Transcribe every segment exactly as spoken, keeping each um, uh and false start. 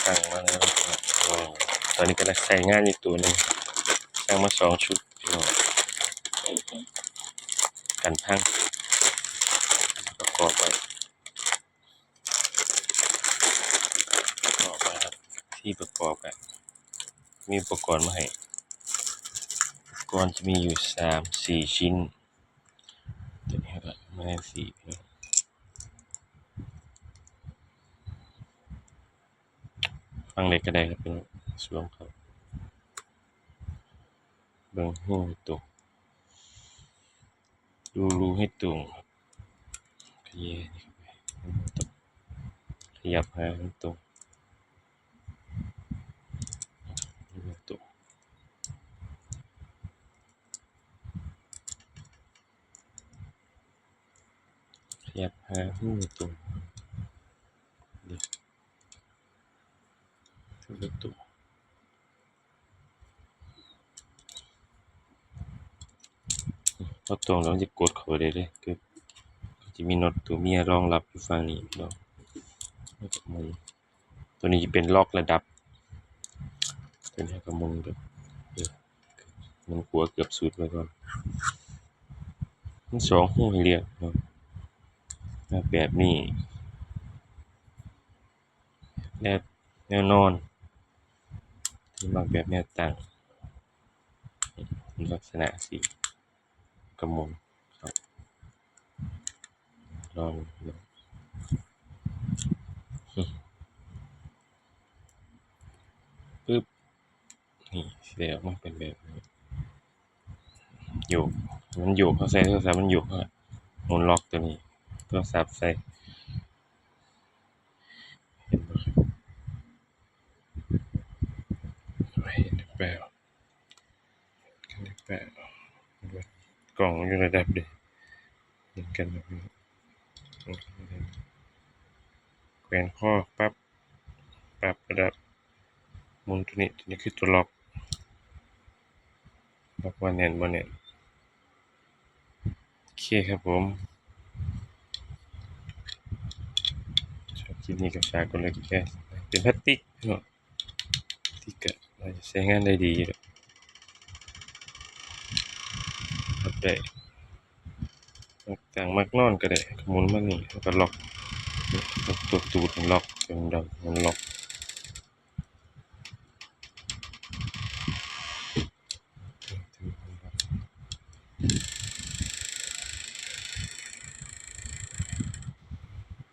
ตั้งมาแล้ว ตอนนี้กำลังใส่งานอีกตัวหนึ่ง สั่งมาสองชุดพี่น้อง กันพัง ประกอบไว้ ประกอบไว้ครับ ที่ประกอบอะ มีอุปกรณ์มาให้ อุปกรณ์จะมีอยู่สามสี่ชิ้น ตัวนี้ก็มาสี่ ฟังเลยก็ได้ครับ เป็นสวมครับ เบิ่งหูตรง ดูรูให้ตรงครับ ขยี้นี่เข้าไป ขยับหาให้ตรง ให้มันตรง ขยับหาให้มันตรง นี่ ให้มันตรง พอตรงแล้วมันจะกดเข้าไปเลยเด้ คือ จะมีน็อตตัวเมียรองรับอยู่ฝั่งนี้เนาะ แล้วก็หมุน ตัวนี้จะเป็นล็อกระดับ ตัวนี้ก็หมุนแบบ เออ หมุนขวาเกือบสุดไว้ก่อน มันสองหูให้เลือกเนาะ แบบนี้ แนว แนวนอน ที่มักแบบแนวตั้ง ลักษณะสีกระมงครับ ลองดู ปึ๊บ นี่ สีออกมาเป็นแบบนี้ โยก มันโยก เขาใส่โทรศัพท์มันโยก เขาหมุนล็อกตัวนี้ โทรศัพท์ใส่ เห็นบ่ เห็นแปลว เห็นแปลว กล่องอยู่ระดับเดียว เห็นกันแบบนี้ แขวนคอปั๊บ ปรับระดับ หมุนตัวนี้ ตัวนี้คือตัวล็อก ล็อกว่าแน่นบ่แน่น โอเคครับผม ชอบคลิปนี้ก็ฝากกดไลค์กดแชร์ เป็นพลาสติกเนาะ ที่ก็น่าจะใช้งานได้ดีอยู่ดอก ครับ ได้ มักตั้งมักนอนก็ได้ หมุนมานี่ แล้วก็ล็อก ตัวตูดมันล็อก ตัวดำมันล็อก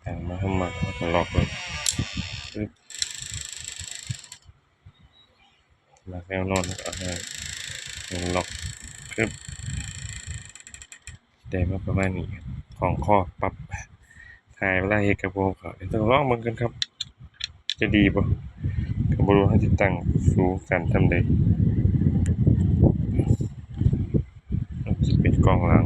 ตั้งมาให้มัน แล้วก็ล็อกเลย ปึ๊บ มักแนวนอน เอาให้มันล็อก ปึ๊บ ได้มาประมาณนี้ คล้องคอปั๊บ ถ่ายเวลาเฮ็ดกับผมก็ต้องลองเบิ่งกันครับ จะดีบ่ ก็บ่รู้ว่าสิตั้งสูงสันส่ำใด มันสิเป็นกล้องหลัง